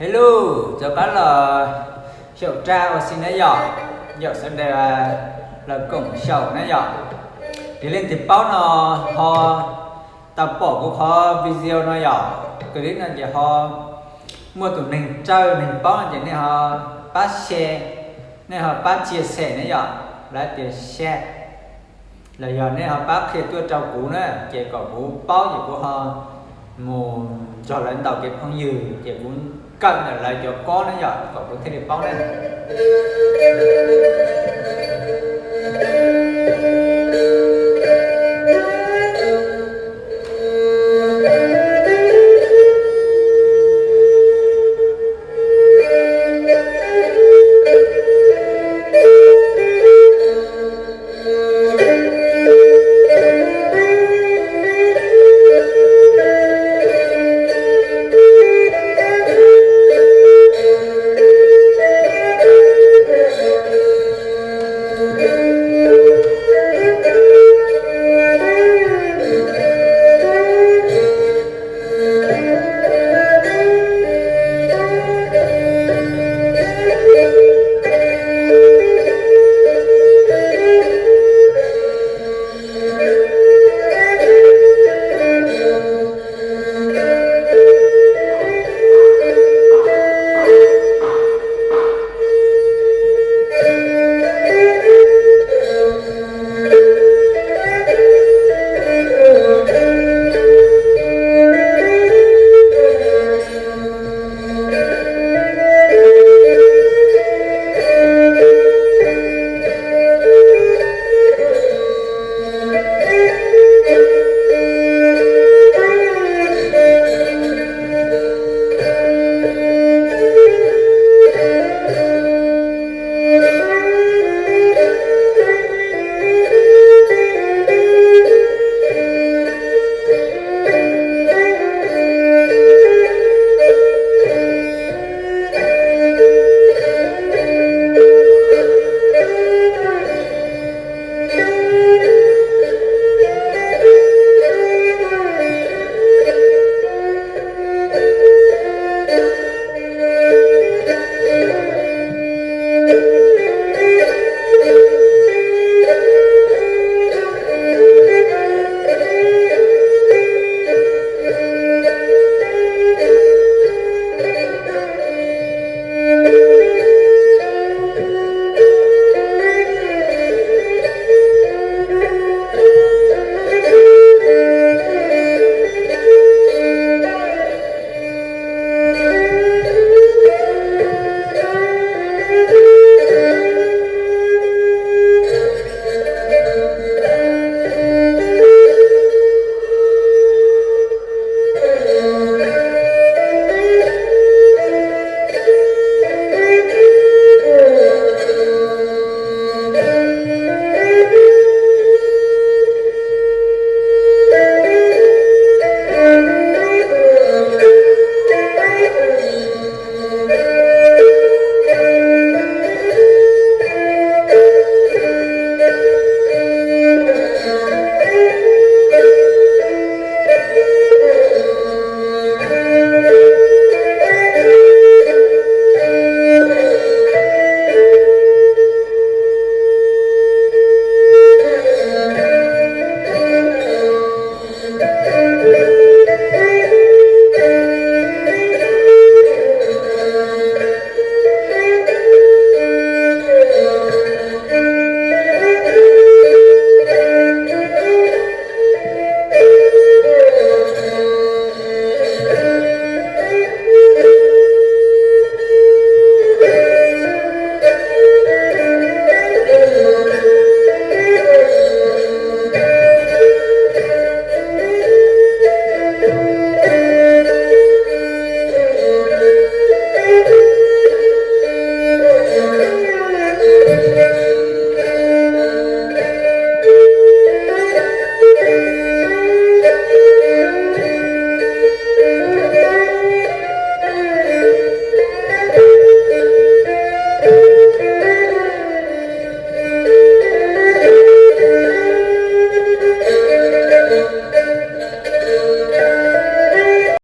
Hello, cov pab los xyaum raj ua si na yom, yom sawv daws los koom xyaum na yom. Yog leej twg paub no ho tau pom kuv qhov video no yom, clip no ces ho muaj tus neeg tsawg neeg paub no ces nej ho pab share, nej ho pab chia sẻ na yom, lawv tias share los yog nej ho pab qhia tuaj rau kuv na, ces kom kuv paub ces kuv ho mus nrog lawv ntaus kev phooj ywg, ces kuv kawm ntawm lawv cov kob na yom, kom kuv thiaj li paub na.